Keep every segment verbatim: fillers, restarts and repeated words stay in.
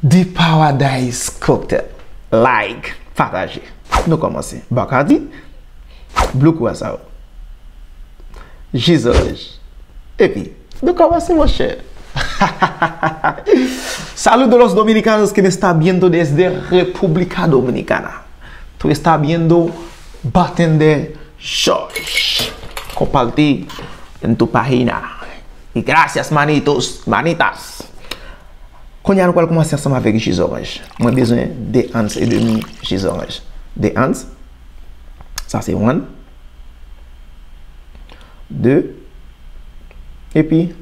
The Paradise Cocktail. Like, pataje. Nou kòmanse. Bacardi, Blue Curaçao, ji zoranj. Epi, nou kòmanse, monchè. Saludos dominicanos, que me está viendo desde República Dominicana. Tú estás viendo Bartender George. Compartí en tu página. Y gracias, manitos, manitas. Kounye a nou pral kòmanse ansanm avèk ji zoranj. Mwen bezwen de ans e demi ji zoranj. De ans. Sa se one. De. Epi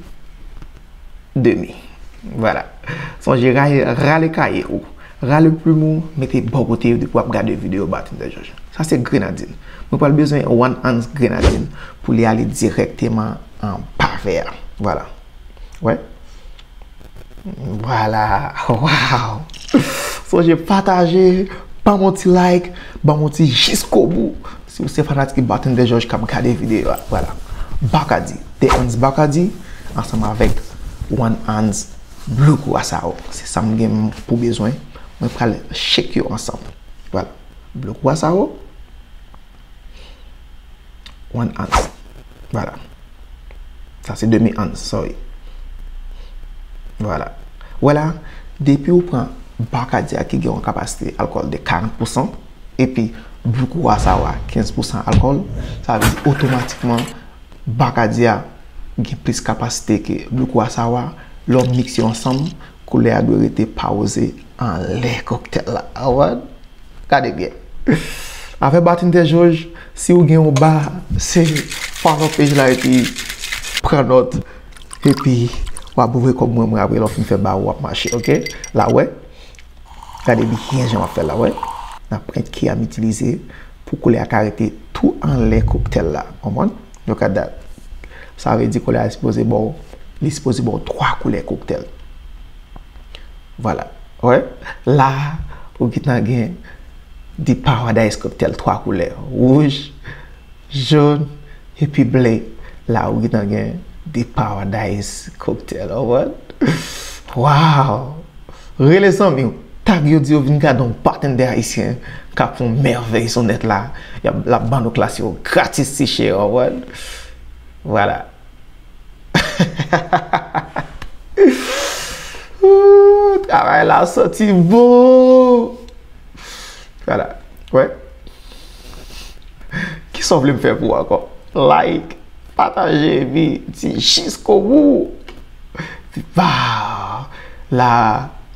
demi. Vwala. Sonje rale, rale kaye ou. Rale plim ou, mete bò kote depi w ap gade videyo Bartender George. Sa se grenadin. Mwen pral bezwen one ounce grenadin pou li ale dirèkteman anba vè a. Vwala. Wè. Vwala. Wow. Sonje pataje, ban m yon ti like, ban m yon ti jiskobou. Si w se fanatik Bartender George k ap gade videyo a, vwala. Bacardi, de ounce Bacardi, ansanm avèk one ounce Blue Curaçao. Se sa m gen pou bezwen. Mwen pral shake yo ansanm. Vwala. Blue Curaçao, one ounce. Vwala. Sa se demi ounce, sorry. Vwala. Vwala, depi ou pran Bacardi a ki gen yon kapasite alkòl de karant pousan, epi Blue Curaçao a kenz pousan alkòl, sa vle di otomatikman Bacardi a gen plis kapasite ke Blue Curaçao a. Lè w mikse yo ansanm, koulè a dwe rete pawouze anlè koktèl la. Ou konprann? Gade byen. Afè Bartender George, si w gen yon ba, se follow page la epi pran nòt. Epi w ap ouvri kòb mwen, mwen apre lè w fin fè ba ou, w ap mache, oke? La, wè. Gade byen jan m ap fè la, wè. Nan pwent ki a m itilize pou koulè a ka rete tou anlè koktèl la. Konprann? Look at that. Sa vle di koulè a sipoze ba w, li sipoze ba w twa koulè koktèl. Vwala. Wè. La, ou gentan gen The Paradise Cocktail, twa koulè. Wouj, jòn, epi ble. La, ou gentan gen The Paradise Cocktail. Ou konprann? Wow! Rele zanmi w. Tag yo, di yo vin gade yon bartender ayisyen k ap fè yon mèvèy sou nèt la. Y ap, l ap ban nou klas yo gratis, ti chè, ou konprann? Vwala. Ooh, travay la santi bon. Vwala. Wè. Kisa w vle m fè pou ou ankò? Like, pataje, epi di jiskobou. Epi, wow, la,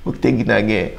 ou te gentan gen